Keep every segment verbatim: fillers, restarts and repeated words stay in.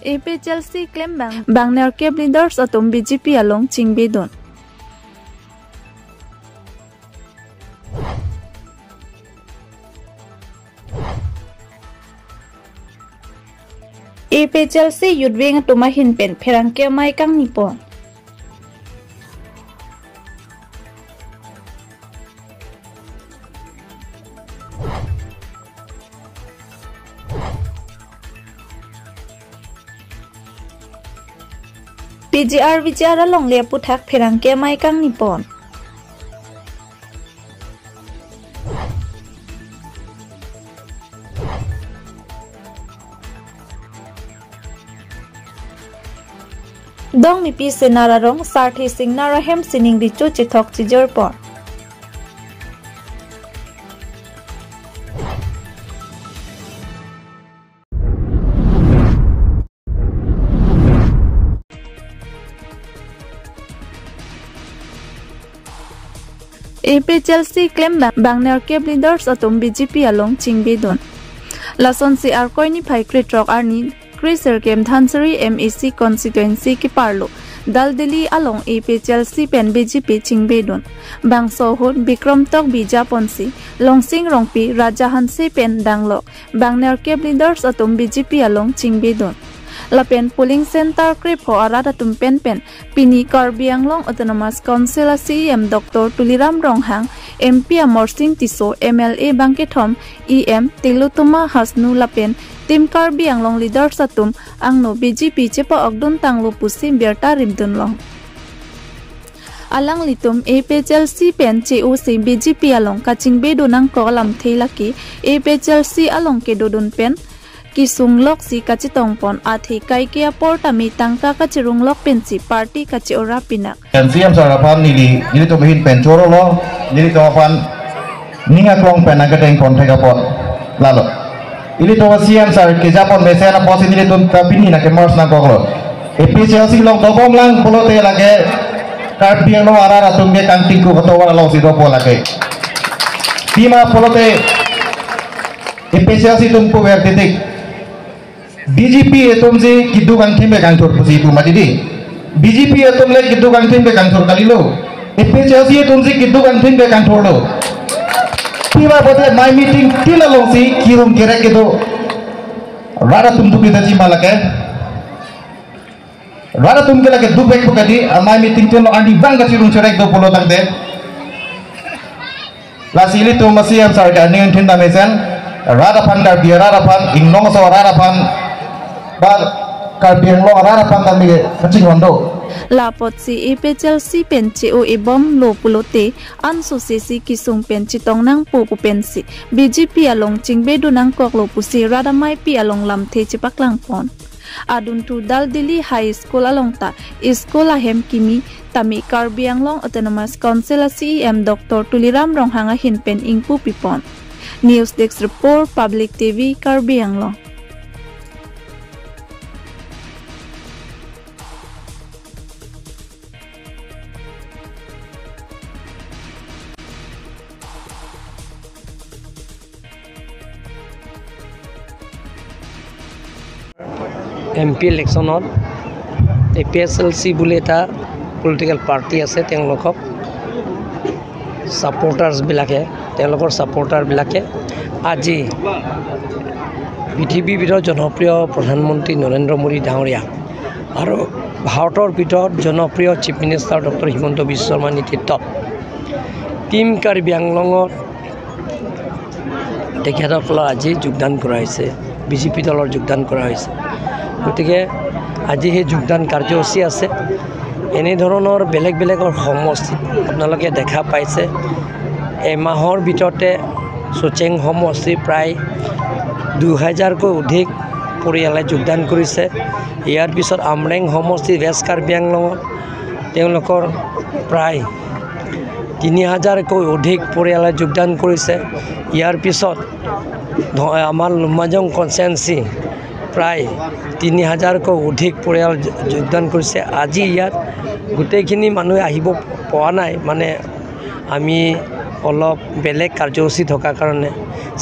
A P H L C klembang bang nerkep leaders atum B J P along chingbedun. A P H L C Youth Wing atum ahin pen pherangke amei kangnipon. P G R V G R alongle aphuthak pherangke amei kangnipon. Dongmipi Senar arong Sarthe Singnar ahem sining richo chethok chijorpon. A P H L C klembang bang nerkep leaders atum B J P along chingbedun. Lasonsi Arkoi niphai krethrok arni kresirkep Dhansiri M A C constituency keparlo Daldali along A P H L C pen B J P chingbedun. Bangso ahut Bikram Tokbi japonsi Longsing Rongpi, Raja Hanse pen danglok bang nerkep leaders atum B J P along chingbedun. Lapen polling center krepho arat atum pen pen pini Karbi Anglong Autonomous Council a C E M Doctor Tuliram Ronghang, M P Amarsing Tisso, M L A bangkethom, E M Tilottama Hasnu lapen Team Karbi Anglong leaders atum angno B J P chepa-okdun tanglo pusi birta rimdunlong. Alanglitum A P H L C pen che-osi B J P along kachingbedun nangkok alamthe lake A P H L C along kedodun pen kesung loksi kachetongpon, athe kaike apor tame tangka kachirunglok pensi party kache-ora pinak. Pen C E M sir aphan neli, nelitum ahin pen chorolo, nelitum aphan ning aklong pen nangketeng ponthek apot lalo. Ilitum C E M sir kejapon mesen apotsi nelitum ta pini nangkemarch nangkoklo. A P H L C along dobomlang pulote lake Karbi Anglong arat atum ke kangtingku katovar alongsi dopo lake. Pima pulote A P H L C atum puver titik. B J P atumsi keduk angthim ke kangthur pusi pu mati dei. B J P atum le keduk angthim ke kangthur kalilo. A P H L C atumsi keduk angthim ke kangthurlo. Pima pulote amei meeting tin alongsi kirung kerek kedo. Rat atum duk kita chima lake. Rat atum ke lake duk bek pu kadi, amei meeting tin along arnivang kachirung cherek do pulo tangte. Lasi ilitum C E M sir ke aning thin ta mesen, rat aphan, Karbi arat aphan, ingnong aso arat aphan, ba Karbi Anglong arat aphan tame kachinghon do. Lapotsi A P H L C pen che-o-e bomlo pulote, anso sesi kesung pen chetong nangpo pu pensi B J P along chingbedun nangkoklo pusi rat ameipi along lamthe chepaklangpon. Adunthu Daldali High School along ta school ahem kimi tame Karbi Anglong Autonomous Council a C E M Doctor Tuliram Ronghang ahin pen ingpupipon. News Desk Report, Public T V, Karbi Anglong. M P election-ত A P H L C বুলি এটা political party আছে, তেওঁলোকক ছাপোৰ্টাৰ্ছবিলাকে, তেওঁলোকৰ ছাপোৰ্টাৰবিলাকে আজি পৃথিৱীৰ ভিতৰত জনপ্ৰিয় প্ৰধানমন্ত্ৰী নৰেন্দ্ৰ মোদী ডাঙৰীয়া আৰু ভাৰতৰ ভিতৰত জনপ্ৰিয় চিফ মিনিষ্টাৰ ডক্টৰ হিমন্ত বিশ্ব শৰ্মাৰ নেতৃত্বত টিম কাৰ্বি আংলঙত তেখেতসকলৰ আজি যোগদান কৰা হৈছে, বি জে পি দলৰ যোগদান কৰা হৈছে। গতিকে আজি সেই যোগদান কাৰ্যসূচী আছে। এনেধৰণৰ বেলেগ বেলেগৰ সমষ্টিত আপোনালোকে দেখা পাইছে, এমাহৰ ভিতৰতে চুচেং সমষ্টিৰ প্ৰায় দুহেজাৰকৈ অধিক পৰিয়ালে যোগদান কৰিছে। ইয়াৰ পিছত আমৰেং সমষ্টি ৱেষ্ট কাৰ্বি আংলঙত তেওঁলোকৰ প্ৰায় তিনি হাজাৰকৈ অধিক পৰিয়ালে যোগদান কৰিছে। ইয়াৰ পিছত ধ-, আমাৰ লুম্বাজং কনষ্টিটুৱেঞ্চি প্ৰায় তিনি হাজাৰকৈ অধিক পৰিয়াল য-, যোগদান কৰিছে। আজি ইয়াত গোটেইখিনি মানুহে আহিব পৰা নাই, মানে আমি অলপ বেলেগ কাৰ্যসূচী থকাৰ কাৰণে,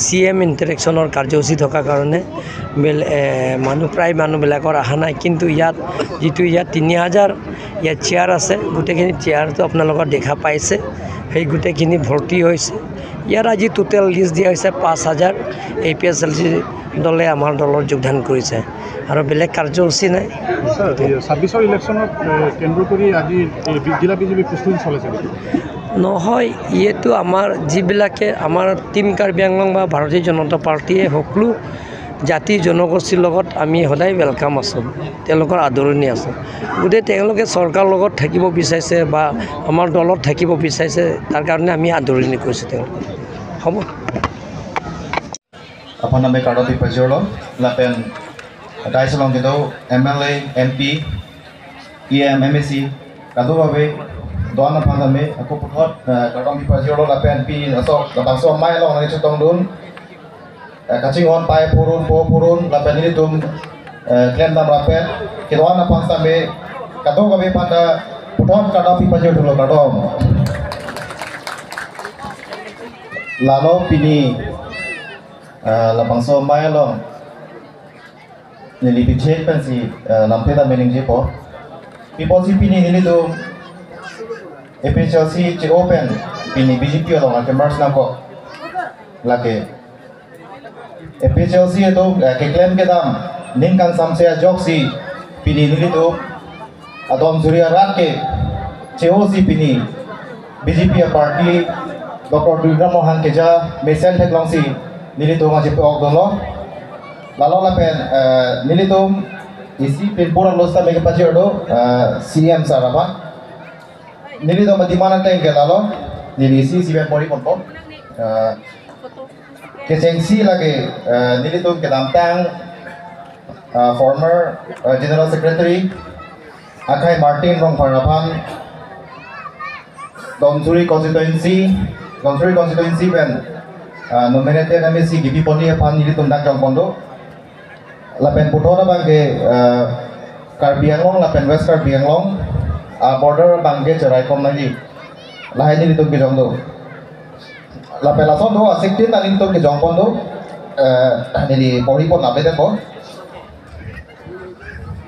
চি এম ইণ্টাৰেকশ্যনৰ কাৰ্যসূচী থকাৰ কাৰণে বেলে-, এ, মানুহ, প্ৰায় মানুহবিলাকৰ অহা নাই। কিন্তু ইয়াত যিটো ইয়াত তিনি হাজাৰ ইয়াত চেয়াৰ আছে, গোটেইখিনি চেয়াৰটো আপোনালোকৰ দেখা পাইছে, সেই গোটেইখিনি ভৰ্তি হৈছে। ইয়াত আজি টোটেল লিষ্ট দিয়া হৈছে পাঁচ হাজাৰ। এ পি এইচ এল চি দলে আমাৰ দলত যোগদান কৰিছে আৰু বেলেগ কাৰ্যসূচী নাই। ছাৰ, এই ছাব্বিছৰ ইলেকশ্যনত, এ, কেন্দ্ৰ কৰি আজি এই বি-, জিলা বি জে পি প্ৰস্তুতি চলাইছে নেকি? নহয়, এইটো আমাৰ যিবিলাকে আমাৰ টিম কাৰ্বি আংলং বা ভাৰতীয় জনতা পাৰ্টীয়ে সকলো জাতি জনগোষ্ঠীৰ লগত আমি সদায় ৱেলকাম আছোঁ, তেওঁলোকৰ আদৰণি আছে। গতিকে তেওঁলোকে চৰকাৰৰ লগত থাকিব বিচাৰিছে বা আমাৰ দলত থাকিব বিচাৰিছে, তাৰ কাৰণে আমি আদৰণি কৰিছোঁ তেওঁলোকক। হ'ব। Aphan name kardom pipajirlo, lapen dais along kedo M L A, M P, E M, M A C, kadokave do-an aphan tame ako puthot, eh, kardom pipajirlo lapen pini laso labangso amei along nangchetongdun, eh, kachinghon pai purun po purun lapen nelitum, eh, klem dam rapet kedo-an aphan tame kadokave aphan ta puthot kardom pipajirlo, kardom. Lalo pini, eh, labangso amei along neli pithek pensi, eh, lamthe ta meningjepo. Pi apotsi pini nelitum A P H L C che-o pen pini B J P along ake merge nangkok. Lake A P H L C atum, eh, keklem kedam ning kangsamse ajoksi pini nelitum adon suri arat ke che-osi pini B J P a party Doctor Tuliram Ronghang keja mesen theklongsi nelitum aji pe-ok dunlo. Lalo lapen, eh, nelitum isi pinpur alos ta meke pajir do, eh, C M sir aphan. Nelitum a-demand ateng ke lalo, neli isi isi pen pori ponpo. Eh, kechengsi lake, eh, nelitum kedamtang, eh, former, eh, General Secretary akhai Martin Rongphar aphan Donsuri constituency, Donsuri constituency pen, ah, nominated M A C kipi ponji aphan nelitum dak jongpon do. Lapen puthot abang ke, ah, Karbi Anglong lapen West Karbi Anglong, ah, border abang ke cheraikom nangji. Lahai nelitum kejong do. Lapen lason do, ah, sixteen ta nelitum kejongpon do. Eh, neli pori pon update ko.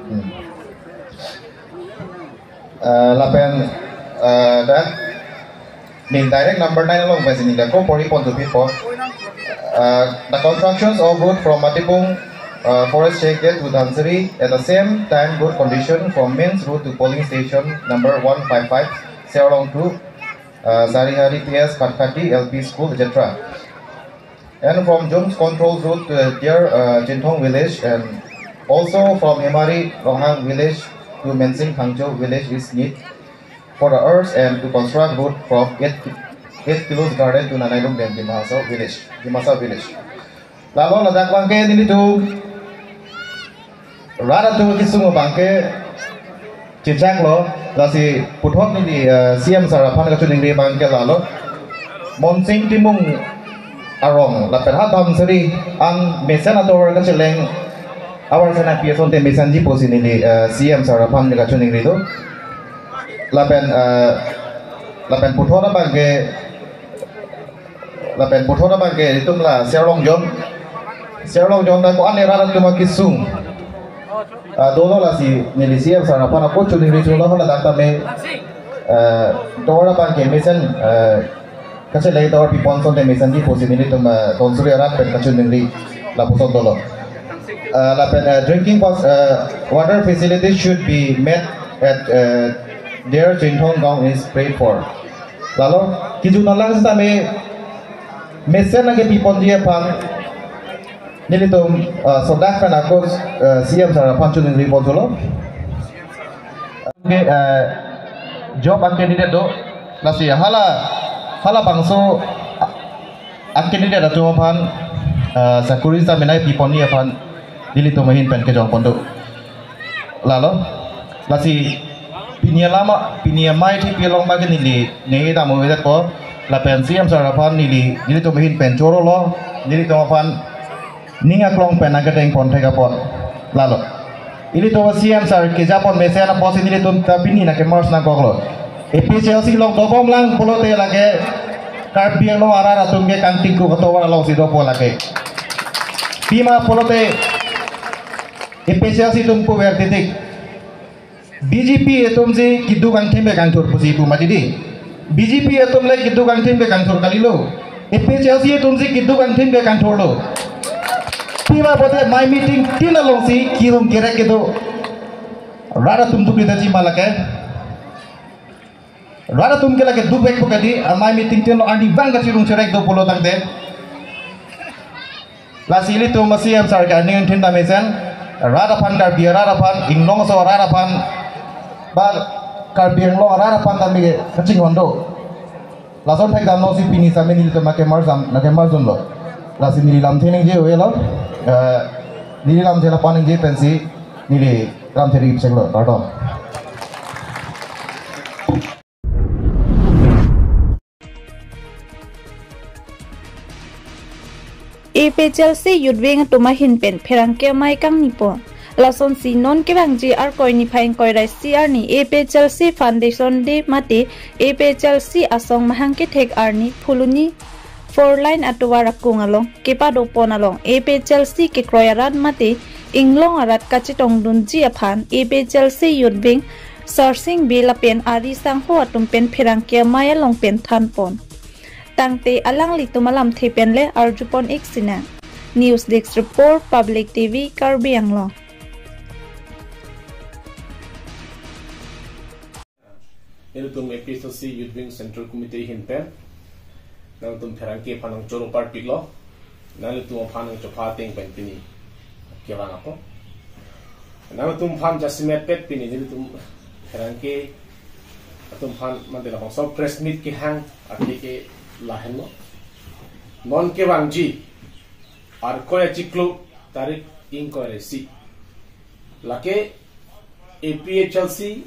Hmm. Uh, lapen, uh, dak neli direct number nine along pensi neli ako pori pon thupi po. Uh, the constructions of road from Matipung, uh, Forest Check Gate to Dhansiri, at the same time good condition from mains road to polling station number one five five, Serlong to, uh, Sarihari P S, Khatkhati L P School, et cetera. And from Jones Control Road to their, uh, Chinthong village, and also from Hemari Ronghang village to Mensing Hangjo village is need for the earth and to construct road from eight, eight Kilos Garden to Nanailung Dam, Dima Hasao village, Dima Hasao village. Lalo ladak abang ke nelitum rat atum kesung abang ke chechak lo, lasi puthot neli, eh, C M sir aphan kachiningri abang ke lalo. Monsing Timung arong, lapen ha Dhansiri an mesen atovar kacheleng, avar sena P S onte mesenji pusi neli, eh, C M sir aphan kachiningri do. Lapen, eh, lapen puthot abang ke Lapen puthot abang ke itum la Serlong Jon. Serlong Jon ta ko-an erat atum akesung. Ah, dolo lasi neli C M sir aphan ako chiningri cholo ladak tame, eh, tovar abang ke mesen, eh, kacheleng tovar pi pon asonte mesenji pusi nelitum, eh, Donsuri arat pen kachiningri lapuson dolo. Eh, lapen, eh, drinking fas-, eh, water facility should be met at, eh, their Chinthong Gaon is prayed for. Lalo, kejun alang sitame mesen nangkepi ponji aphan nelitum, ah, sodak pen ako, ah, C M sir aphan chiningri pon cholo. Ke, ah, job an candidate do, lasi hala, halabangso, ah, an candidate atum aphan, ah, sakuri sitame nangpi ponji aphan nelitum ahin pen kejong pon do. Lalo, lasi pini alama, pini amei thepi along abang ke neli, neli dam avedet ko, lapen C M sir aphan neli, nelitum ahin pen chorolo, nelitum aphan ning aklong pen nangketeng pon thek apot. Lalo. Ilitum C M sir keja pon mesen apotsi nelitum ta pini nangke-merge nangkoklo. A P H L C along dobom lang pulote lake Karbi Anglong arat atum ke kangting ku katovar alongsi dopo lake. Pima pulote A P H L C atum puver titik. B J P atumsi keduk angthim ke kangthur pusi pu mati dei. B J P atum le keduk angthim ke kangthur kalilo. A P H L C atumsi keduk angthim ke kangthurlo. Pima pulote amei meeting tin alongsi kirung kerek kedo rat atum dukri daji ma lake. Rat atum ke lake dukvek pu kadi, amei meeting tin along arnivang kachirung cherek do pulo tangte. Lasi ilitum a-C M sir ke aning thin dam mesen, rat aphan, Karbi arat aphan, Inglongso arat aphan, ba Karbi Anglong arat aphan tame kachinghon do. Lason thekdam alongsi pini sitame nelitum nangkemar jam, nangkemar junlo. Lasi neli lamthe ningje avelo. Eh, neli lamthe lapu-an ningje pensi neli lamthe ri-ipcheklo. Kardom. A P H L C Youth Wing atum ahin pen pherangke amei kangni pon. Lasonsi non kevangji Arkoi niphai ingkoi ra isi arni A P H L C Foundation Day mate A P H L C asong mahang kethek arni Phuloni four lane atovar akung along kepado pon along A P H L C kekroi arat mate Inglong arat kachetongdunji aphan A P H L C Youth Wing Sarsing Bey lapen ari sangho atum pen pherangke amei along pen than pon. Tangte alanglitum alamthe pen le arjupon ik sinang. News Desk Report, Public T V, Karbi Anglong. Nelitum A P H L C Youth Wing Central Committee ahin pen nangtum pherangke aphan nangchoro parpiklo. Nangtum aphan nangchopha ateng pen pini kevang ako. Nangtum aphan jasemet pet pini nelitum pherangke atum aphan mande labangso press meet kehang athe ke lahenlo. Non kevangji Arkoi achiklo tarik ingkoi ra isi. Lake A P H L C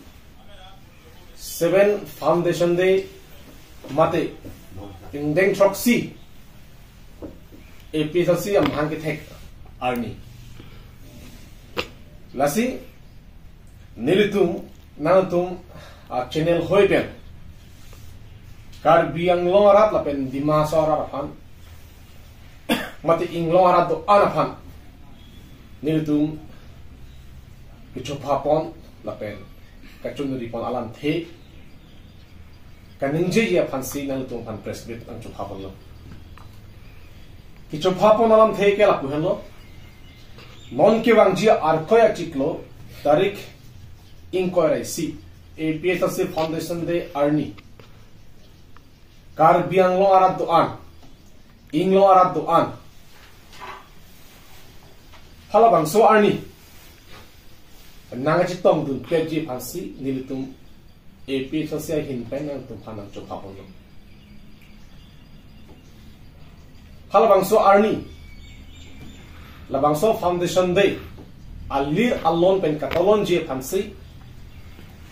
seven Foundation Day mate ingdeng throksi A P H L C amahang kethek arni. Lasi nelitum nangtum a-channel hoi pen Karbi Anglong arat lapen Dima Hasao arat aphan mate Inglong arat do-an aphan nelitum kechopha pon lapen kachonuri pon alamthe kaningjeji aphansi nangtum aphan press meet nangchopha ponlo. Kechopha pon alamthe ke lapu henlo. Non kevangji Arkoi achiklo tarik ingkoi ra isi A P H L C Foundation Day arni Karbi Anglong arat do-an, Inglong arat do-an, halabangso arni nangkachetongdun petji aphansi nelitum A P H L C ahin pen nangtum aphan nangchopha ponlo. Halabangso arni labangso Foundation Day alir alon pen katolonji aphansi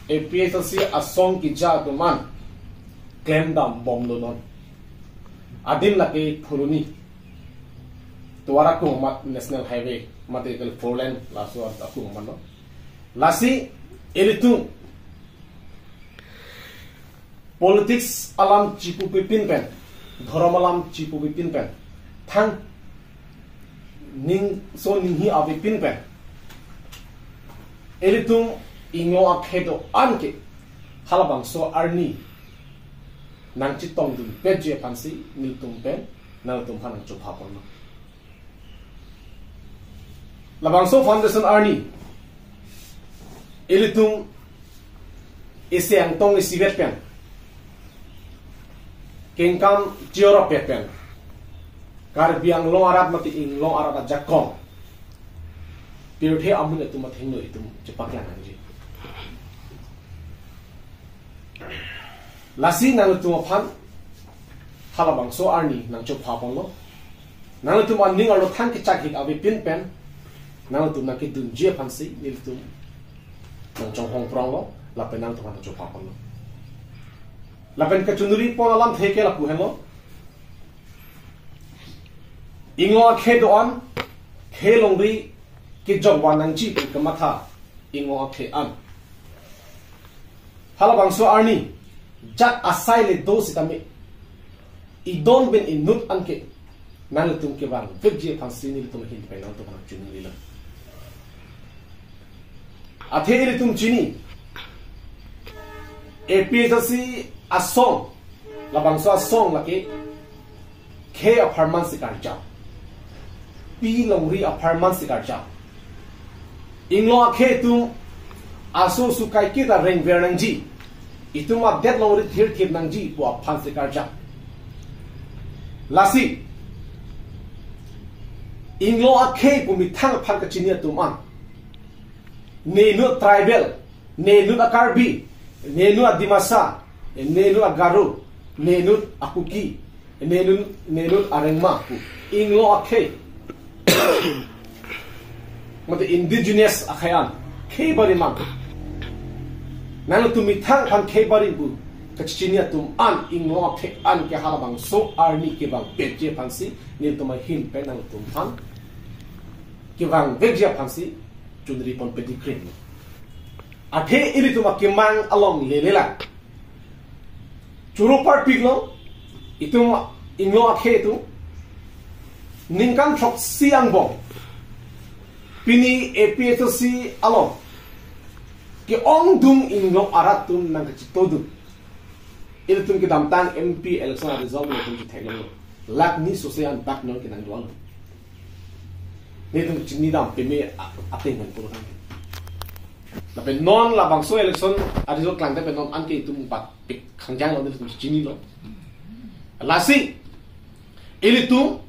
A P H L C asong keja atum an klemdam bomlo non. Adim lake Phuloni tovar akung amat, National Highway mate kali four lane laso akung amat lo. Lasi ilitum politics alam chipupi pin pen, dhorom alam chipupi pin pen, thang ningso ninghi ave pin pen, ilitum Inglong akhei do-an ke halabangso arni nangchetongdun petji aphansi nelitum pen nangtum aphan nangchopha ponlo. Labangso Foundation arni ilitum isi angtong isivet pen, kengkam chiorop pen, Karbi Anglong arat mate Inglong arat ajakong pirthe amun atum athengno itum chepaklang nangji. Lasi nangtum aphan halabangso arni nangchopha ponlo. Nangtum aning arlo thang kechak hik ave pin pen nangtum nangkedunji aphansi nelitum nangchonghong pronglo lapen nangtum aphan nangchopha ponlo. Lapen kachonuri pon alamthe ke lapu henlo. Inglong akhei do-an khei longri kejok van nangji pu kamatha Inglong akhei an. Halabangso arni jat asai le do sitame Idon pen inut anke nanglitum kevang vekji aphansi nelitum ahin pen nangtum aphan chunri lo. Athe ilitum chini, A P H L C asong, labangso asong lake khei apharman si karjap, pi longri apharman si karjap. Inglong akhei atum aso sukai kita rengver nangji, itum adet longri thirthip nangji pu aphan si karjap. Lasi inglong akhei pu methang aphan kachini atum an, ne inut tribal, ne inut a-Karbi, ne inut a-Dimasa, ne inut a-Garo, ne inut a-Kuki, ne inut, ne inut a-Rengma pu inglong akhei, mate indigenous akhei an khei barim an, nangtum methang aphan khei barim pu kachini atum an inglong akhei an ke halabangso arni kevang vekji aphansi nelitum ahin pen nangtum aphan kevang vekji aphansi chunri pon pedigree. Athe ilitum akemang along lele lang. Choro parpik lo, itum inglong akhei atum ningkan throksi angbong pini A P H L C along ke-ongdung inglong arat atum nangkachitodun. Ilitum kedamtang M P election a-result nelitum chetheklonglo. Lakh ni sose anbak non kenangdun. Nelitum chinidam peme a-, ateng kan puro kan. Lapen non labangso election a-result klangte pen non anke itum bat pik khangjang lo, nelitum chinilo. Lasi ilitum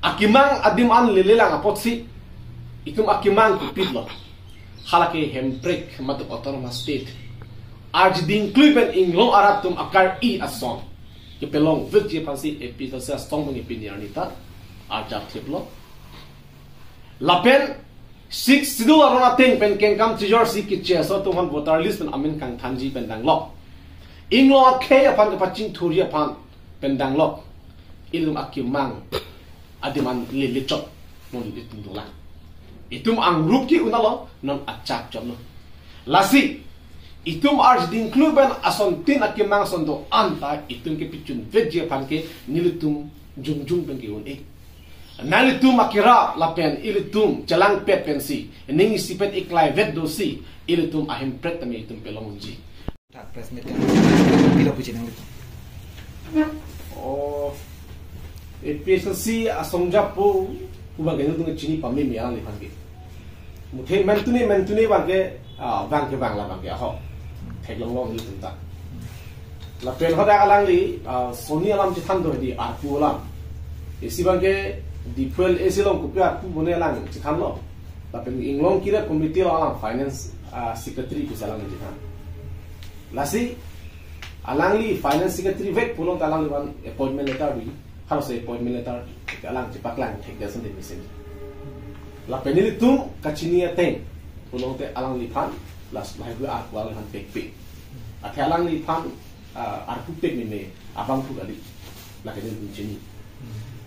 akemang adim an lele lang apotsi itum akemang kopilo. Halake Hemprek matuk autonomous state arjiding klui pen inglong arat atum akar-i asong kepelong vekji aphansi A P H L C asong pen pini arni ta arjap thiplo. Lapen Sixth Schedule aron ateng pen kengkam chijor si keche aso atum aphan voter list pen amen kangthanji pen danglok, inglong akhei aphan kepachingthurji aphan pen danglok, ilitum akemang adim an lele chot non itum dolang. Itum angrup ke-un-alo, non achak chotlo. Lasi itum arjiding klui pen asontin akemang ason do-an ta itum kepachun vekji aphan ke nelitum jongjong pen ke-un-e. Nanglitum akerap lapen ilitum chelangpet pensi, ning isipet iklai vet dosi, ilitum a-Hemprek tame itum pelong unji. Press meet kan pilo puji nanglitum. Oh, A P H L C asong japo pu abang ke nelitum chini pameme alangliphan ke. Muthe mentune mentune abang ke, ah, abang ke abang la abang ke ahok theklonglong nelitum ta. Lapen hadak alangli, ah, soni alam chethan do di arpu alam. Isi abang ke Diphu LAC along kopi arpu bone alang chethanlo. Lapen inglong kira committee along alang finance, ah, secretary pusi alang chethan. Lasi alangli finance secretary vek pulote alangliphan appointment letter bi. Halaso appointment letter alang chepaklang thekdet asonte mesen. Lapen nelitum kachini ateng pulote alangliphan las lahai hu arpu alangliphan pekpe. Athe alangliphan, ah, arpu pekmeme abang pu kali. Lake nelitum chini.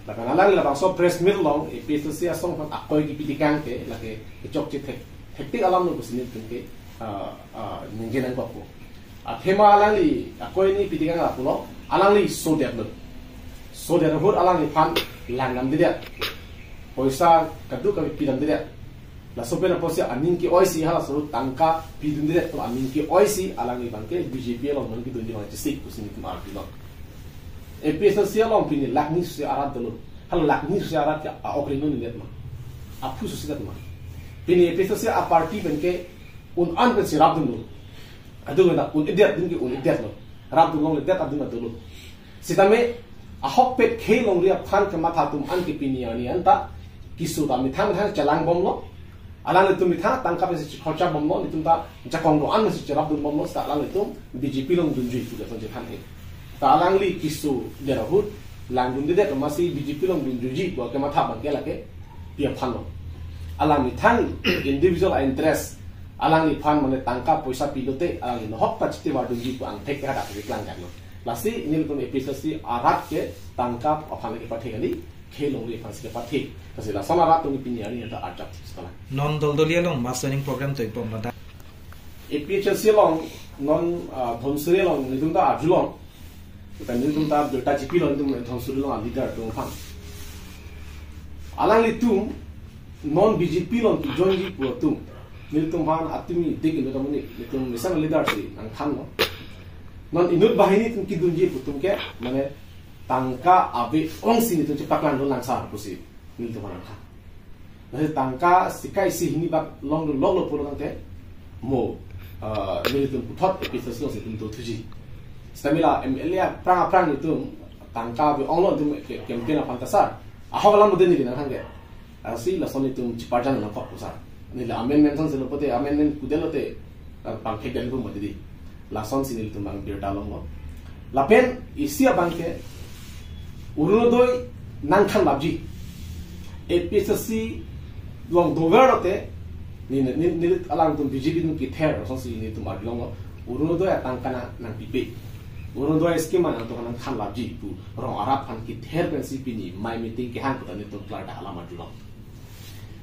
Lapen alangli labangso press meet along A P H L C asong aphan akoi kipi tekang ke lake kechokche thek, thektik alam lo pusi nelitum ke, ah, ah, ningje nangkokpo. Athema alangli akoi ni pi tekang lapulo, alangli sodetlo. Sodet ahut alangliphan langdamdedet. Poisa kadokave pidamdedet. Laso pen apotsi aning ke-oisi halaso tangka pidundedet atum aning ke-oisi alangli abang ke B J P along non kedunji abang chesik pusi nelitum arjulo. A P H L C along pini lakh ni sose arat dolo. Hala lakh ni sose arat ke a-ok ri nundedet ma, aphu sose det ma? Pini A P H L C a-party pen ke un-an pensi rapdunlo. Kadokave un-edet adim ke un-edet lo. Rapdun longledet adim ta dolo. Sitame ahokpet khei longri aphan kematha atum an ke pini arni anta keso ta methang methang chelang bomlo. Alanglitum methang tangka pensi chekhorcha bomlo, nelitum ta jakong do-an pensi cherapdun bomlo, seta alanglitum B J P along dunjui pu ke asonsi than he. Ta alangli keso der ahut langdundedet amatsi B J P along dunjuiji pu kematha abang ke lake pi aphan lo? Alang methang individual interest, alangliphan mane tangka poisa pilote alangli nohok ta chiti vardunji pu angthek ke hadak keklang kan lo. Lasi nelitum A P H L C arat ke tangka aphan le kepathe kali, khei longri aphansi kepathe. Lasi lason arat atum pini arni anta arjap thipsi tanglo. Non doldoliya along mass joining program toibom ladak. A P H L C along non, ah, Dhansiri along nelitum ta arjulong. Pen nelitum ta birta chipilo nelitum Dhonsuri along a-leader atum aphan. Alanglitum non B J P along kejoinji pu atum, nelitum aphan atumi dik inut amonit, nelitum mesen a-leader si nangthanlo. Non inut banghini atum kedunji pu atum ke, mane tangka ave-ongsi nelitum chepaklangdun lang sar pusi nelitum aphan nangthan. Lasi tangka sika isi hini bak longdun longlo pulo tangte mo, ah, nelitum puthot A P H L C alongsi nelitum dothuji. Seta mila M L A aphrang aphrang nelitum tangka ave-onglo nelitum ke-, campaign aphan ta sar. Ahok alam bode neli nangthan ke. Lasi lason nelitum cheparjan nangkok pu sar. Neli amendment sangsi lo pote amendment kudetlo te, ah, pangthekdet pu mati di. Lasonsi nelitum abang birta longlo. Lapen isi abang ke Orunodoi nangthanlapji. A P H L C along dover lote, ni, ni, ni, alangtum B J P atum kether asonsi nelitum arjulonglo. Orunodoi atangka nangpipe. Orunodoi scheme nangtum nangthanlapji pu rong arat aphan kether pensi pini mai meeting kehang pu ta nelitum klardak alam arjulong.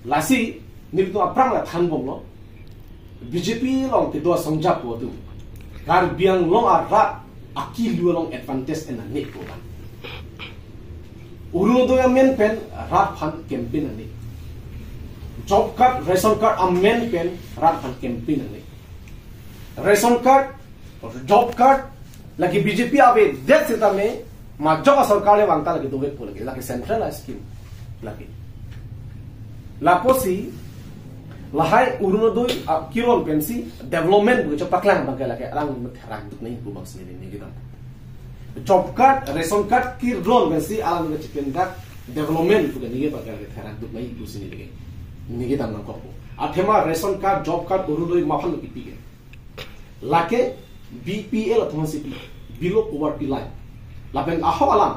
Lasi nelitum aphrang la thanbomlo. B J P along kedo asong japo atum Karbi Anglong arat akelu along advantage en nangnek pu abang. Orunodoi amen pen rat aphan campaign nangnek. Job card, ration card amen pen rat aphan campaign nangnek. Ration card, job card, lake B J P avedet setame, majok asorkar le vangta lake dovek pu lake, lake centralized scheme lake. Lapusi lahai Orunodoi, ah, keron pensi development pu kechepaklang abang ke lake alang therak duk nangji pu abangsi neli ningje dam. Job card, ration card keron pensi alang kechepaklang development pu ke ningje abang ke lake therak duk nangji pusi neli ningje dam nangkok pu. Athema ration card, job card, Orunodoi ma aphan lo kipi ke. Lake B P L atum aphansi pi, below poverty line. Lapen ahok alam,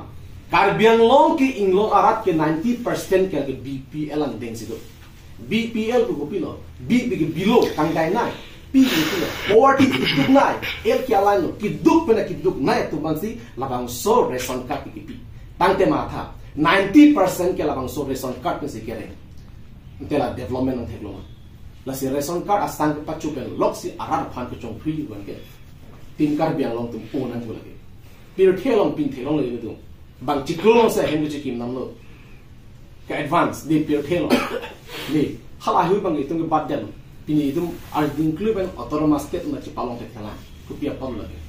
Karbi Anglong ke inglong arat ke ninety percent ke, ke B P L angdengsi do. B P L pu kopilo, B pu ke below, tangdainai, P pu kopilo, poverty keduknai, L ke a-line lo, keduk pen keduknai atum aphansi labangso ration card kipi. Tangte matha, ninety percent ke labangso ration card pensi kereng. Ante la development nangtheklo ma. Lasi ration card asang kepacho pen loksi arat aphan kechongphri abang ke. Team Karbi Anglong atum po nangpo lake. Pirthe along pingthe along lake atum. Bang chiklo alongsi ahem kechikim damlo. Ke advance, de pirthe along. De, halahui abang itum ke bad dam. Pini itum arjing klu pen autonomous state ma chepalong thekthelang. Kopi apot lake.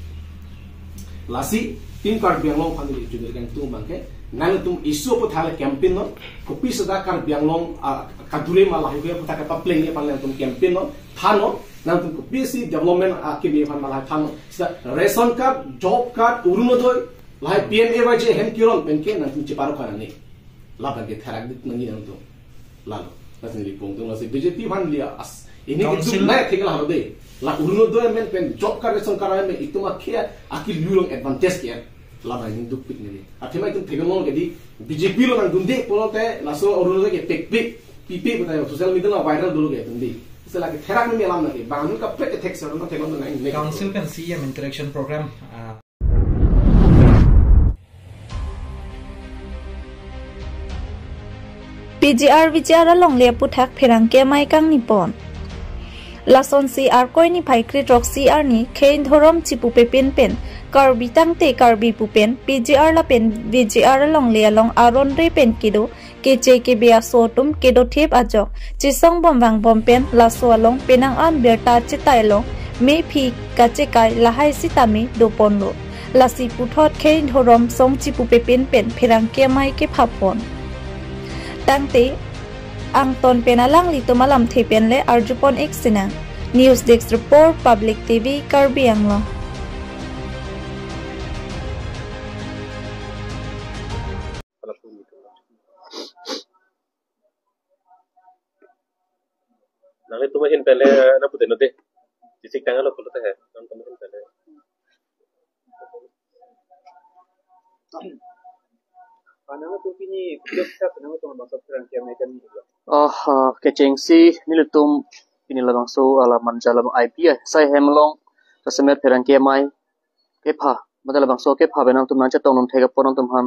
Lasi, Team Karbi Anglong aphan neli chuduri kangtung abang ke, nangtum issue aputhak le campaign non, kopi seta Karbi Anglong, ah, kadure ma lahai ke aputhak kepapleng aphan nangtum campaign non, than non, nangtum kopisi development, ah, keme aphan ma lahai than non. Seta ration card, job card, Orunodoi, lahai P M A Y G ahem keron pen ke nangtum cheparok nangji. Labang ke therak duk nangji nangtum. Lalo, lasi neli pangtung lasi B J P aphan lia as. Ini Council keduk nai thik lahai de. La Orunodoi amen pen job card ration card amen itum akhia akelu along advantage ke. Labang ini dukpik neli. Athema itum theklong ke di B J P along nangdunde pulote laso Orunodoi ke pekpek pipe putai social media along viral dolo ke itum di. Seta lake therak ni alam lake. Bang kaprek ke thek sa nangtheklong nang ne. Council pen C E M interaction program, ah, P G R V G R alongle aputhak pherangke amei kangni pon. Lasonsi Arkoi niphai kre-throksi arni Khei Dhorom Chipupe pin pen Karbi tangte Karbi pu pen P G R lapen V G R alongle along aron re pen kedo keche kebe aso atum kedothip ajok chesong bom vangbom pen laso along penang an birta chetai along mephi kachekai lahai sitame doponlo. Lasi puthot Khei Dhorom Song Chipupe pin pen pherangke amei kepha pon. Tangte angton pen alanglitum alamthe pen le arjupon ik sinang. News Desk Report, Public T V, Karbi Anglong. Nanglitum ahin pen le nangpudunnon de. Chisik tanglo pulote he. Nangtum ahin pen le. Panang tu pini biasa senang tu bangso pherangke amei kangni. Oh, ah, kechengsi nelitum pini labangso alam manja alam I P I sai hem along kasemet pherangke amei kepha, mate labangso kepha pen nangtum nangchetongdun thek apot nangtum aphan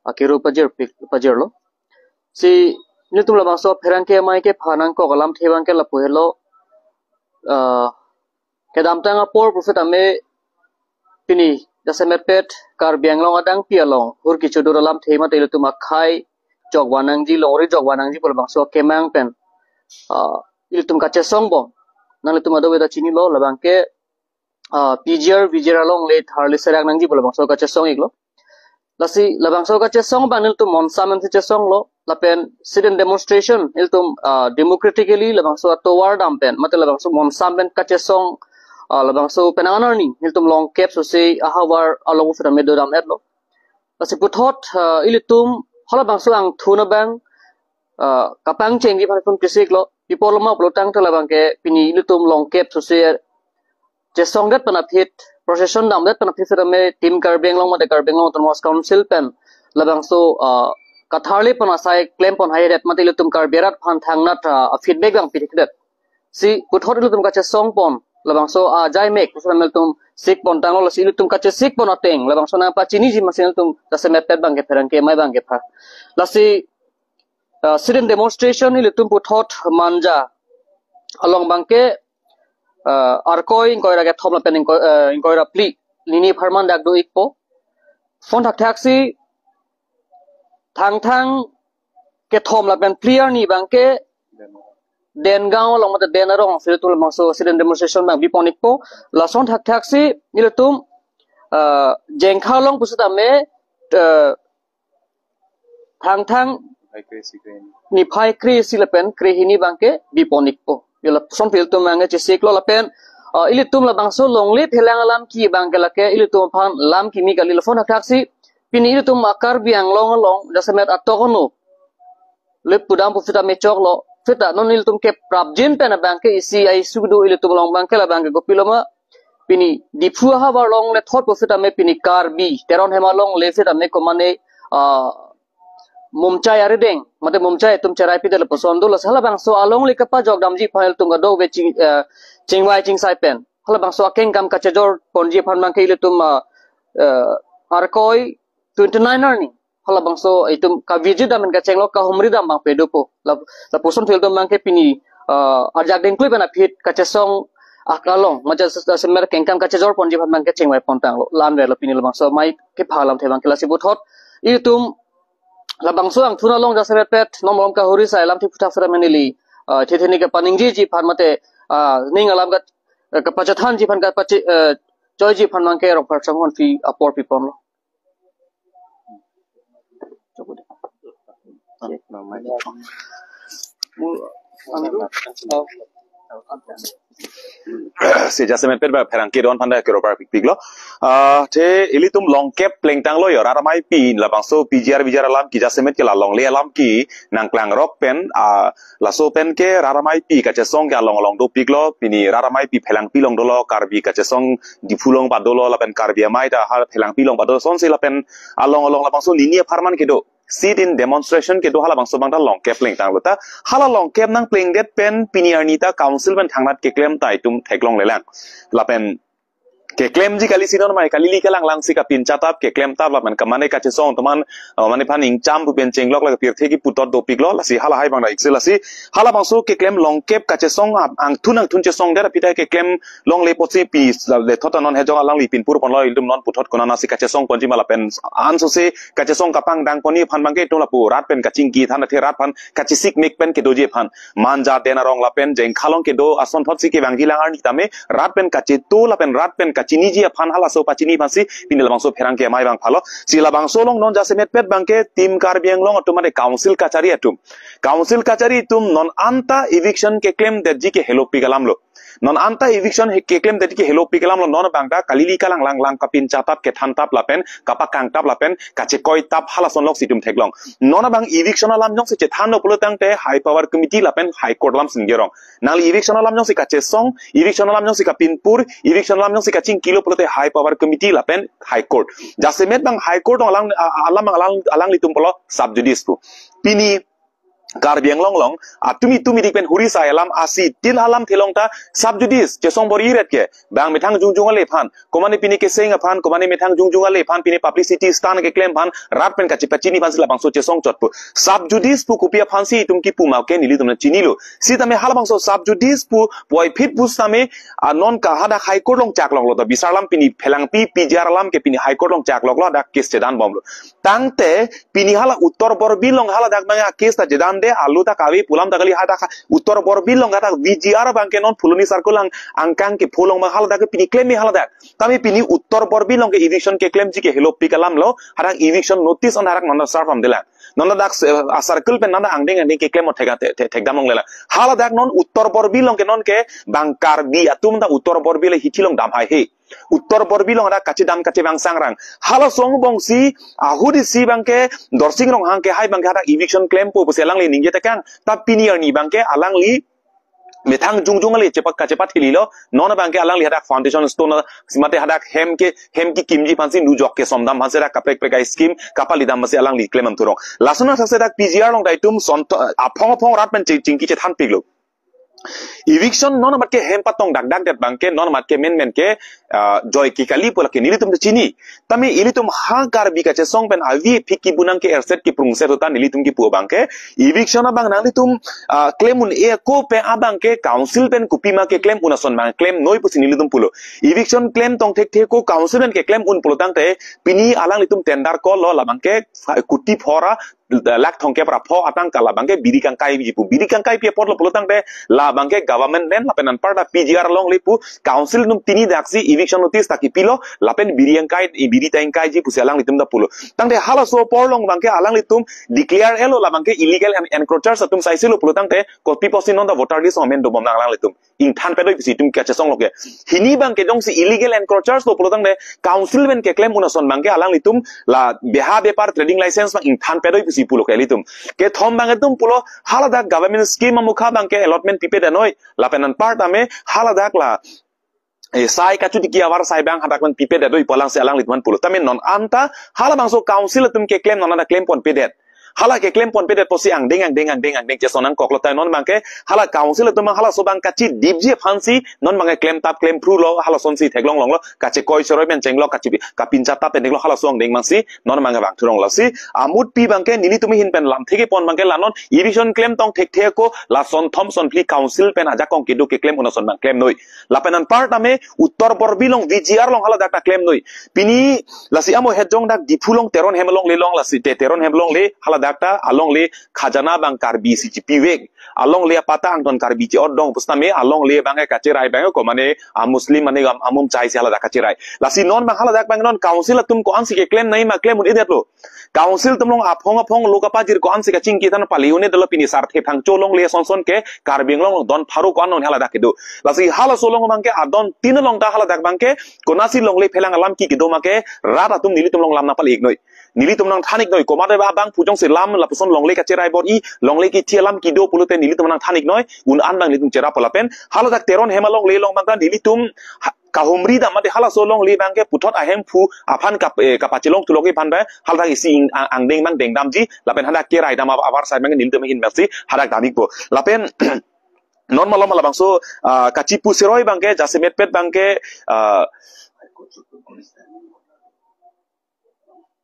akiru pajirpik, pajirlo. Si nelitum labangso pherangke amei kepha nangkok alamthe abang ke lapu helo, ah, kedamtang apor pusetame Pini jasemet pet Karbi Anglong adang pi along hur kichodur alamthe mate ilitum akhai jokvan nangji, longri jokvan nangji pu labangso akemang pen, ah, ilitum kachesong bom. Nanglitum ado beda chinilo, labangke, ah, P G R V G R alongle tharli serang nangji pu labangso kachesong iklo. Lasi labangso kachesong abang nelitum monsam pen si chesonglo, lapen sit-in demonstration nelitum, ah, democratically labangso atovar dam pen mate labangso monsam pen kachesong, ah, labangso penang arni nelitum longkep sose ahavar along sitame dodam-etlo. Lasi puthot, ah, ilitum halabangso angthun abang, ah, kapangchengji aphan ilitum chesiklo. Pi apotlo ma pulotangte labangke pini ilitum longkep sose chesongdet pen aphi, procession damdet pen aphi sitame Team Karbi Anglong mate Karbi Anglong Autonomous Council pen labangso, ah, katharli pon asai klem pon haidet mate ilitum Karbi arat aphan thangnat, ah, feedback abang pithikdet. Si puthot ilitum kachesong pon labangso ajaimek sitame ilitum sik pon tanglo, lasi ilitum kachesik pon ateng labangso nangpachiniji masi ilitum jasemet pet abangke pherangke amei abangke pha. Lasi, ah, sit-in demonstration ilitum puthot Manja along abangke, ah, Arkoi ingkoi ra kethom lapen ingkoi, ah, ingkoi ra phli nini apharman dak do-ikpo. Lason thakthaksi Thangthang kethom lapen phli arni abangke Dengaon along mate Den arong si ilitum labangso sit-in demonstration abang bipon-ikpo. Lason thakthaksi ilitum, ah, Jengkha along pusitame, ah, Thangthang niphai kre-isi lapen krehini abangke bipon-ikpo. Yo lason pen ilitum abangke chesiklo lapen, ah, ilitum labangso longle phelang alam ke abangke lake ilitum aphan lam kimi kali. Lason thakthaksi pini ilitum a-Karbi Anglong along jasemet atok ono le pudam pusitame choklo. Seta non ilitum keprapjin pen abangke isi a-issue do ilitum along abangke labangke kopilo ma, pini Diphu ahavar alongle thot pusitame pini Karbi Teron Hemar alongle sitame komane, ah, Mumchai arideng mate Mumchai atum cherai pidet lapuson do. Lasi halabangso alongle kapajok damji aphan ilitum kadokave ching, ah, chingvai chingsai pen halabangso akengkam kachejor ponji aphan abangke ilitum, ah, ah, Arkoi twenty-nine arni halabangso itum kaviji dam pen kachenglo, kahumri dam abang pedopo. La, lapuson pen ilitum abangke pini, ah, ajak dengklui pen aphi kachesong akalong mate jasemet kengkam kachejor ponji aphan abangke chingvai pon tanglo. La-an verlo pini labangso amei kepha alamthe abangke. Lasi puthot ilitum labangso angthun along jasemet pet non malom kahuri sai alamthe aphuthak sera menili, ah, the the ni kapaningjiji aphan mate, ah, ning alam ka, eh, kapachethanji aphan kapache, eh, choiji aphan abangke Rongphar Chongkon phi apor piponlo. Si jasemet pet ba pherangke don aphanta kero par pikpiklo. Ah, te ilitum longkep plengtanglo yo, rat amei pi labangso P G R V G R alam ke jasemet ke la longle alam ke nangklangrok pen, ah, laso pen ke rat amei pi kachesong ke along along dopiklo, pini rat amei pi phelangpi along dolo, Karbi kachesong Diphu along padolo, lapen Karbi amei ta ha phelangpi along padolo, lasonsi lapen along along labangso nini apharman kedo sit-in demonstration kedo halabangso abang ta longkep plengtanglo ta. Hala longkep nangplengdet pen pini arni ta council pen thangnat keklem ta itum theklonglelang. Lapen keklemji kali si non amei kalili kalang lang si kapin chatap keklem tap lapen kamane kachesong atum an, uh, mane aphan ingcham pu pen chenglok la pirthe kipu tot dopiklo, lasi halahai abang ra ikse. Lasi halabangso keklem longkep kachesong, ah, angthun angthun chesongdet aphi ta keklem longle apotsi pi le thot non hejong alangli pinpur ponlo, ilitum non puthot konatsi kachesong ponji ma lapen ansose kachesong kapangdang ponji aphan abangke itum lapu rat pen kachingki than athe rat aphan kachesik mek pen kedoji aphan. Manja Den arong lapen Jengkha along kedo ason thotsi kevangji lang arni tame rat pen kacheto lapen rat pen kachiniji aphan halaso pachini aphansi pini labangso pherangke amei abang phalo. Si labangso along non jasemet pet abangke Team Karbi Anglong atum mate council kachari atum, council kachari atum non anta eviction keklemdetji ke helopik alamlo. Non anta eviction he keklemdetji ke helopik alamlo, non abang ta kalili kalang lang lang kapin chatap kethan tap lapen kapakang tap lapen kachekoi tap halason lok si itum theklong. Non abang eviction alam jongsi chethanlo pulotangte High Power Committee lapen High Court alam si ningjerong. Nangli eviction alam jongsi kachesong, eviction alam jongsi kapinpur, eviction alam jongsi kachingkilo pulote High Power Committee lapen High Court. Jasemet abang High Court along alang, a-, alam abang alang, alanglitum pulo sub judice pu. Pini Karbi Anglong along, atum itum idik pen huri sai alam asi tin alam thelong ta sub judice chesong bor-i ret ke, bang methang jongjong ale aphan, komane pini keseng aphan, komane methang jongjong ale aphan, pini publicity stunt keklem aphan, rat pen kachepachini aphan si labangso chesong chot pu. Sub judice pu kopi aphan si itum kipu ma ke nelitum nangchinilo. Sitame halabangso sub judice pu puvoiphit pu sitame, ah, non ke hadak High Court along chakloklo, to bisar alam pini phelangpi P G R alam ke pini High Court along chakloklo, hadak case chedan bomlo. Tangte pini hala Uttar Borbil along haladak abang a-case ta chedan de, alu ta kave pu alam ta kali, hadak Uttar Borbil along hadak V G R abang ke non Phuloni circle along angkang ke phu along abang haladak ke pini klem me haladak. Tame pini Uttar Borbil along ke eviction keklemji ke helopik alam lo, hadak eviction notice on hadak non serve damdelang. Non hadak se-, a-circle pen non angdeng angdeng keklem o thek, thek, thek, thekdam longlelang. Haladak non Uttar Borbil along ke non ke bang Karbi atum ta Uttar Borbil hithi along dam haihe. Uttar Borbil along hadak kachedam kachevang sangrang. Halaso angbong si, ahut isi abang ke Dorsing Ronghang ke hai abang ke hadak eviction klempo pusi alangli ningje tekang. Ta pini arni abang ke alangli methang jongjong ale chepak kachepat hililo. Non abang ke alangli hadak foundation stone, mate hadak hem ke, hem kekimji aphan si nu jok kesomdam aphan si hadak kaprek prek a-scheme kapali dam aphan si alangli klem am thurong. Lason athak si hadak P G R along ta itum son to, aphong aphong rat pen ching-, chingki chethanpiklo. Eviction non amat ke hem patong dakdak det abang ke, non amat ke menmen ke, ah, joike kali pu lake nelitum ta chini. Tame ilitum ha Karbi kachesong pen avi phiki bunang ke erset kiprungset uta nelitum kipu abang ke, eviction abang nanglitum, ah, klem un-e ako pen abang ke council pen kopi ma keklem un ason abang klem noi pusi nelitum pulo. Eviction klem tong thekthe ako council pen keklem un pulo tangte pini alanglitum tender call lo, labang ke kuti phora lakh thomkep ra pho atangka labang ke biri kangkaiji pu. Biri kangkaipi apotlo pulo tangte labang ke government land lapen anparta P G R alongle pu council atum tinidak si eviction notice ta kipilo lapen biri kangkai, biri ta kangkaiji pusi alanglitum ta pulo. Tangte halaso apor along abang ke alanglitum declare elo labang ke illegal en-, encroachers atum saisilo pulo tangte kopi pusi non ta voter list amen dobomnang alanglitum. Ingthan pedoi pusi itum kachesong lo ke. Hini abang ke jongsi illegal encroachers lo pulo tangte council pen keklem un ason abang ke alanglitum la beha bepar trading license abang ingthan pedoi pusi pulo ke ilitum. Kethom abang itum pulo haladak government scheme amukha abang ke allotment pipedet noi. Lapen anparta me haladak la, eh, sai kachutiki avar sai abang hadak pen pipedet doi pu alang si alanglitum aphan pulo. Tame non anta halabangso council atum keklem non anta klem ponpedet. Hala keklem ponpedet pusi angdeng, angdeng, angdeng, angdeng chesong nangkoklo, tai non abang ke hala council atum abang halaso abang kachidipji aphan si non abang ke klem tap klem phrulo, halason si theklong longlo, kachekoi cheroi pen chenglo, kachi kapincha tap pen chenglo, halaso angdeng abang si non abang ke vang thurong. Lasi amutpi abang ke nelitum ahin pen lamthe kepon abang ke la non eviction klem tong thekthe ako la son thom son phli council pen ajakong kedo keklem un ason abang klem noi. Lapen anparta me Uttar Borbil along V G R along haladak ta klem noi. Pini lasi amo het jong dak Diphu along Teron Hem alongle along, lasi te Teron Hem alongle haladak ta alongle khajana abang Karbi si chipivek. Alongle apatta angton Karbi che-otdong pusitame alongle abang ke kacherai abang ko mane a-Muslim mane am-, amum chai si haladak kacherai. Lasi non abang haladak abang non council atum ko-an si keklem nangji ma klem un-edetlo. Council atum along aphong aphong lo kapajir ko-an si kachingki than pali un-edetlo, pini Sarthe Phangcho alongle son son ke Karbi Anglong along don pharo ko-an non haladak kedo. Lasi halaso along abang ke adon tin along ta haladak abang ke konasi longle phelang alam ki kedo ma ke rat atum nelitum along lam nangpal-ik noi. Nelitum nangthan-ik noi, komat abang phu jongsi lam lapuson longle kacherai bor-i, longle kithi alam kedo pulote nelitum nangthan-ik noi, un an abang nelitum cherappo lapen haladak Teron Hem alongle along abang ta nelitum ha-, kahumri dam mate halaso alongle abang ke puthot ahemphu aphan kap-, eh, kapachelong thulo ke aphan abang haladak isi ing-, a-, angdeng abang dengdamji lapen hadak kerai dam ab-, avar sai abang nelitum ahin abang si hadak dam-ikpo. Lapen non malom labangso, ah, kachipu cheroi abang ke jasemetpet abang ke, ah,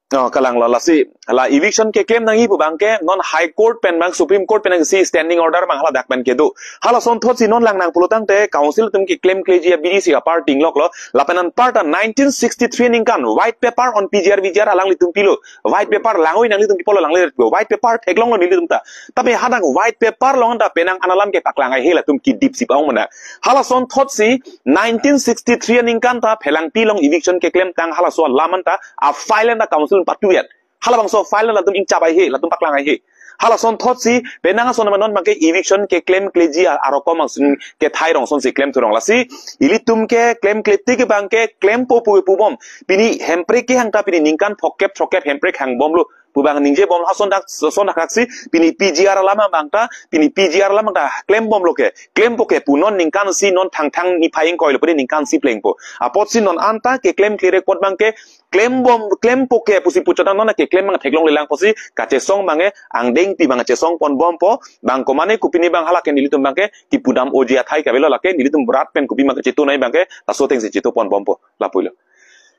oh, kalanglo, lasi la eviction keklem nangji pu abang ke non High Court pen abang Supreme Court pen si standing order abang haladak pen kedo. Halason thot si non lang nang pulo tangte council atum keklemkleji abidi si apar tingloklo. Lapen anparta nineteen sixty-three aningkan white paper on P G R V G R alanglitum pilo. White paper langoi nanglitum pi pulo, langle white paper theklonglo nelitum ta. Tapi hadak white paper along ta penang an alam ke paklang haihe, latum kedip si pa-ong mena. Halason thot si nineteen sixty-three aningkan ta Phelangpi along eviction keklem tang halaso alam an ta a-file an ta council patu-et. Halabangso file an latum ingchap haihe, latum paklang haihe. Halason thot si penang ason non abang ke eviction keklemkleji a-, arokom angsun kethai rong son si klem thurong. Lasi ilitum ke klemkle tik abang ke klempo pu pubom. Pini Hemprek kehang ta pini ningkan phokep throkep Hemprek hangbomlo pu abang ningjebom, hason dak, son dak si pini P G R alam abang ta, pini P G R alam ta klembomlo ke, klempo ke pu non ningkan si non Thangthang niphai ingkoilo, pini ningkan si plengpo. Apotsi non anta keklemkle ri apot abang ke klembom, klempo ke pusi puchot an non ke klem abang theklonglelang pusi kachesong abangke angdengpi abang chesong ponbompo. Bang komane kopine abang hala ke nelitum abangke kipudam oji athai kavelo, lake nelitum rat pen kopi abang kachetu nai abangke laso atengsi chetu ponbompo, lapulo.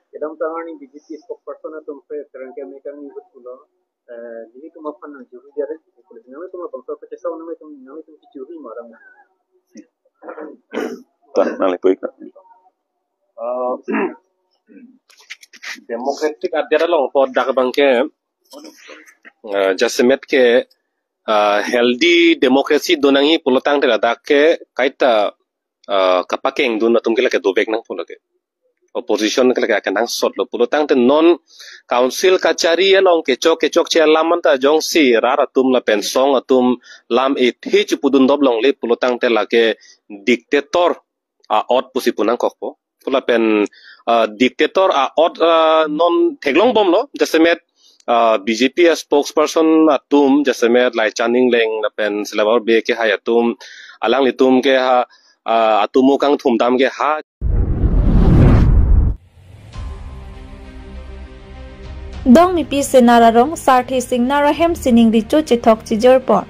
Kedamtang arni B J P spokesperson atum pen Pherangke amekang ni pulo, eh, nelitum aphan nangjuri dia, nelitum abangso kachesong nelitum, nelitum kechuri marang. Tuan, nang lepui ka. Eh, democratic adet along pu dak abangke, eh, jasemet ke, eh, healthy democracy do nangji pulo tangte ladak ke kaita, eh, kapakengdun atum ke lake dovek nangpo lake. Opposition ke lake akenangsotlo pulo tangte non council kachari along kechok kechokche alam anta jongsi rat atum lapen song atum lam ethe chepudun dop longle pulo tangte lake dictator a-ot pusi pu nangkokpo. Pu lapen, ah, dictator a-ot, ah, non theklongbomlo, jasemet, ah, B J P a-spokesperson atum, jasemet Laichan Engleng lapen Silabor Bey kehai atum, alanglitum ke ha, ah, atumu kangthum dam ke ha. Dongmipi Senar arong Sarthe Singnar ahem sining recho chethok chijorpon.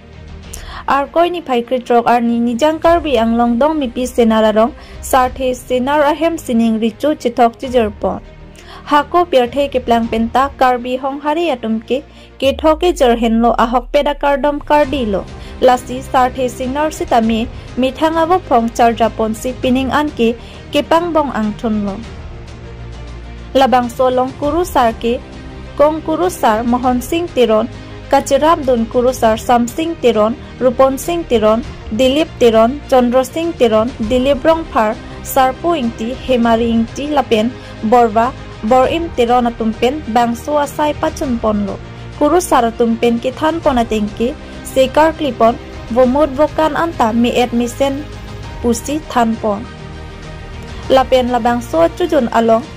Arkoi niphai krethrok arni Nijang Karbi Anglong Dongmipi Senar arong Sarthe Singnar ahem sining recho chethok chijorpon. Hako pirthe keplang penta Karbi Honghari atum ke kethok kejor henlo, ahokpet akardom kardilo. Lasi Sarthe Singnar sitame methang avophong charjaponsi pining an ke kepangbong angthunlo. Labangso along kurusar ke kong kurusar Mohon Sing Teron, kachirapdun kurusar Sam Sing Teron, Rupon Sing Teron, Dilip Teron, Chandra Sing Teron, Dilip Rongphar, Sarpo Ingti, Hemari Ingti lapen Borva Borim Teron atum pen bangso asai pachunponlo. Kurusar atum pen kethanpon ateng ke se karklipon, vomut vokan anta me-et mesen pusi thanpon. Lapen labangso achujun along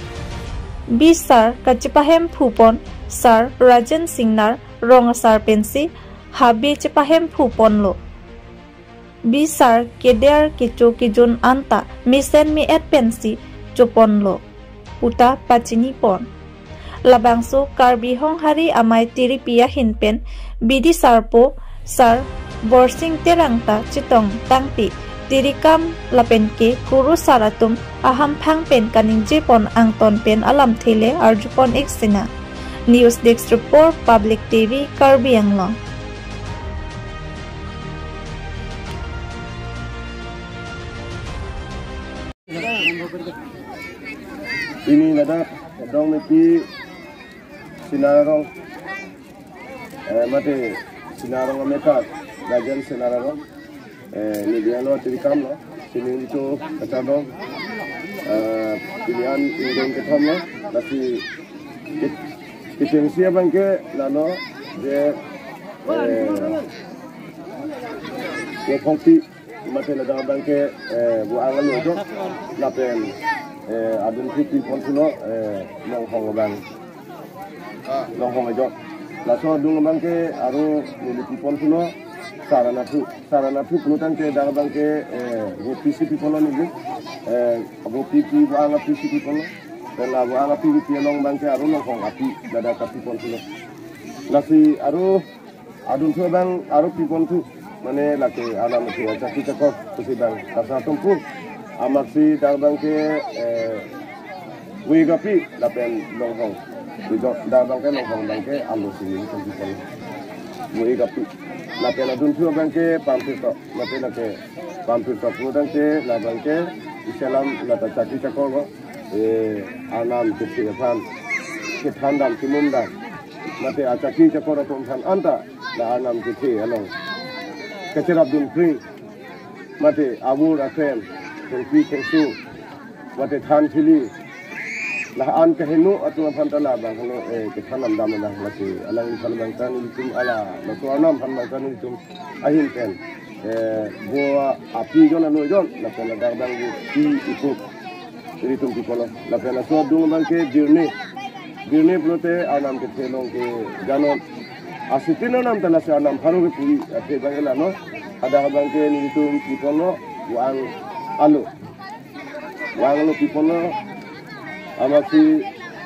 bisar kachepahemphupon Sar Rajen Singnar rong asar pensi habe chepahemphupon lo. Bisar keder kecho kejun anta mesen me-et pensi choponlo puta pachinipon. Labangso Karbi Honghari Amei Tiripi ahin pen bidi sarpo Sar Borsing Terang ta chetong tangte tirikam lapen ke kurusar atum ahamphang pen kaningjepon angton pen alamthe le arjupon ik sinang. News Desk Report, Public T V, Karbi Anglong. Pini ladak Dongmipi Senar arong, eh, mate Senar arong amekar, Rajen Senar arong, eh, neli alo tirikamlo, sining recho kachardom, eh, pini an ingdeng kethomlo, lasi ke-, kechengsi abangke lalo je, eh, kephongpi mate ladak abangke, eh, vo-ang alo jok, lapen, eh, adunthu piponthulo, eh, longhong abang. Longhong ajok. Laso adung abangke aro neli piponthulo, sar anatthu. Sar anatthu pulo tangte dak abangke, eh, vo pisi piponlo neli. Eh, vo pipi vo-ang apisi piponlo. Lapen la vo-ang api pipi along abangke aro longhong api ladak kapiponthulo. Lasi aro adunthu abang aro piponthu, mane lake anam athe achaki chakor pusi abang kasa tumpu. Amatsi dak abangke, eh, vo-ik api lapen longhong. Ijo dak abangke longhong abangke alosi neli tumpu pon. Vo-ik api. Lapen adunthu abangke pampirtok, mate lake pampirtok pulo tangte labangke isi alam lata chaki chakor lo. Eh, anam kethe aphan kethandam kemumdam, mate achaki chakor atum aphan anta la anam kethe along kachirapdun pri, mate avur akrem, thengpi thengsu, mate than thili, la an kaheno atum aphan ta labang hano, eh, kethandam dam abang, lasi alangliphan abang ta nelitum ala laso anam aphan abang ta nelitum ahin pen, eh, vo api jon anu jon, lapen ladak abang vo pi ipup nelitum piponlo. Lapen laso adung abangke birni. Birni pulote anam kethe along ke janon. Asitin anam ta lasi anam pharo kepu athe abang lalo. Hadak abangke nelitum piponlo vo-ang alo. Vo-ang alo piponlo. Amatsi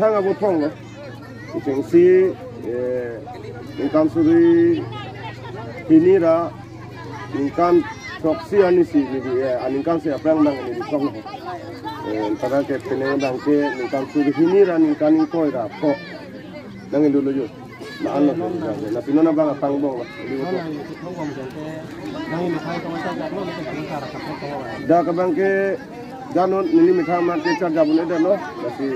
methang abophong lo. Kechengsi, eh, ningkan suri hini ra ningkan throksi arnisi, neli, eh, aningkan isi aphrang nangli thong lo. Eh, tara ke penang abang ke ningkan suri hini ra ningkan ingkoi ra pho nangli lulo jo. Na ano, na pino na bang apang bong lo. Dak abang ke janon neli methang amat kecharjabun-edetlo. Lasi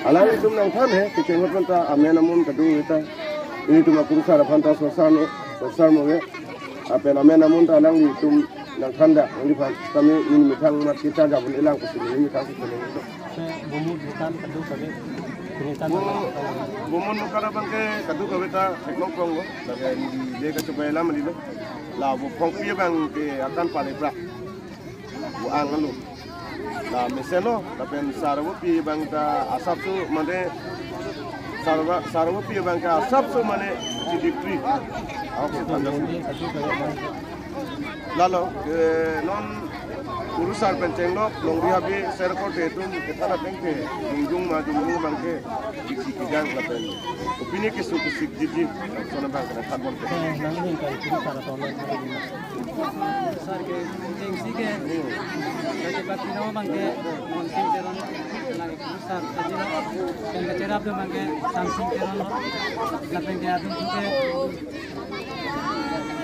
alanglitum nangthan he, kecheng aphanta amen amun kadokave ta. Nelitum akurusar aphanta sosar no, sosar mo ke. Lapen amen amun ta alanglitum nangthan dak, nangliphan tame neli methang amat kecharjabun-elang pusi neli methang si cheneng lo. Bumun dukan kadokave, neli ta Bu-, bumun dukan abang ke kadokave ta theklong prong lo. Lake neli le kachobai alam neli lo. La bu phongpi abang ke akan pale pra. Bu ang alo. La mesen lo, lapen sarvo pi abang ta asapso mane sarva, sarvo pi abang ta asapso mane chidipri. Aok si tanda. Lalo, eh, non kurusar pen chenglok, longri habe, serkor te atum, kethan ateng ke, dungjung ma, dungjung abang ke, biksi kijang lapen. Opini keso kesik jiji, lason abang kena karbon ke. Eh, nangli kan kurusar atum lo. Sar ke, jengsi ke, jadi bakti nama abang ke, Monsing Teron, lake kurusar, jadi lo, pen kacherap atum abang ke, Samsing Teron lo, lapen ke atum ke,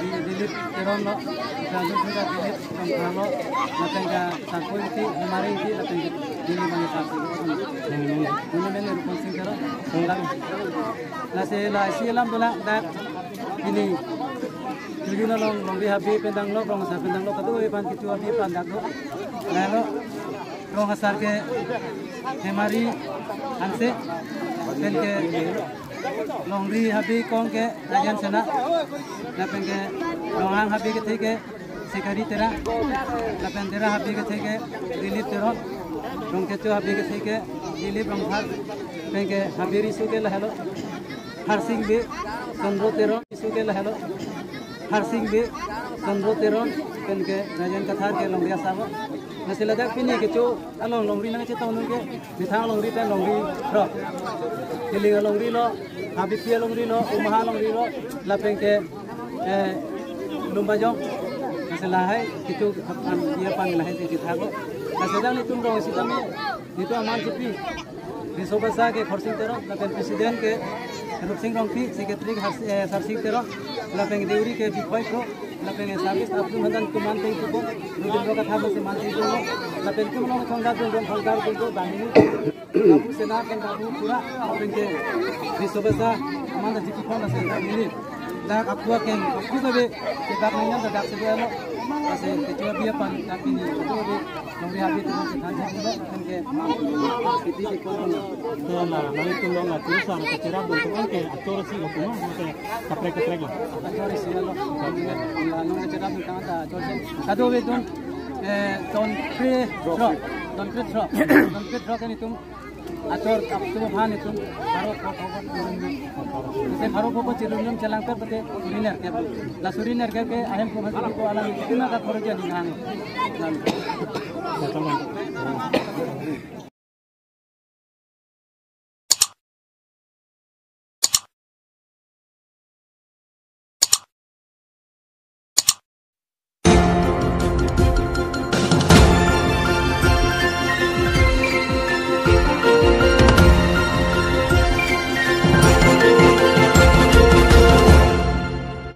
Di-, Dilip Teron lo, Dilip Teron lo, lapen ke Sangkui Ingti, Hemari Ingti, lapen ke Dilip Mangsa. Ini men Rupon Sing Teron. Lasi la isi alam dolang dak pini. Tujuh na long, longri habe pen danglo, rong asar pen danglo, kadokave aphan kecho habe aphan daklo. Lalu rong asar ke Hemari Hanse, pen ke longri habe kong ke Rajen Sena, lapen ke longhang habe kethe ke Sikari Terang, lapen dera habe kethe ke Dilip Teron, rong kecho habe kethe ke Dilip Rongphar, pen ke habe riso ke lahelo Harsing Bey, Chandra Teron, riso ke lahelo Harsing Bey, Chandra Teron, pen ke Rajen Kathar ke longri asar lo. Lasi ladak pini kecho along longri nangchetong nung ke, methang longri pen longri throk. Kiling alongri lo, Habibpur alongri lo, Omaha alongri lo, lapen ke, eh, Lumbajong. Lasi lahai, kecho aphan, dia aphan lahai si chetha ko. Lasi dak nelitum rong isi tame, nelitum aman sipi. Riso Basa ke Khorsing Teron, lapen President ke Rupsing Rongpi, Secretary ke Har-, eh, Sarsing Teron, lapen Deuri ke Biphoi Kro, lapen ke service atum aphan ta manteng thupo, Rudin Kro Kathar aphan si manteng thupo, lapen kum long thongda dun dun thongda dun dun bang ini, Babu Sena pen Babu Pura, lapen ke Riso Basa, aman ta jiki phon lasi bang ini. Dak apua ke, apua sabe, ke dak nangyan ta dak sabe alo, lasi kecho abi aphan, dak ini, kecho abi. Longri habe atum si than si pulo, kan ke, siti si pulo. Te la, nangtum long la kurusar kacherap dun atum ke achor si lo kuma, ke kaprek kaprek lo. Achor si lo. La nung kacherap dun tang ta achor si. Kadokave atum, eh, don pre throk, don pre throk, don pre throk kan itum achor kaptu aphan itum pharo pho pho pho chirumdum. Isi pharo pho pho chirumdum chelang per pete suri nerkep. La suri nerkep ke ahem ko bhasi ko alang itum ta khoro jani nang. Lalu.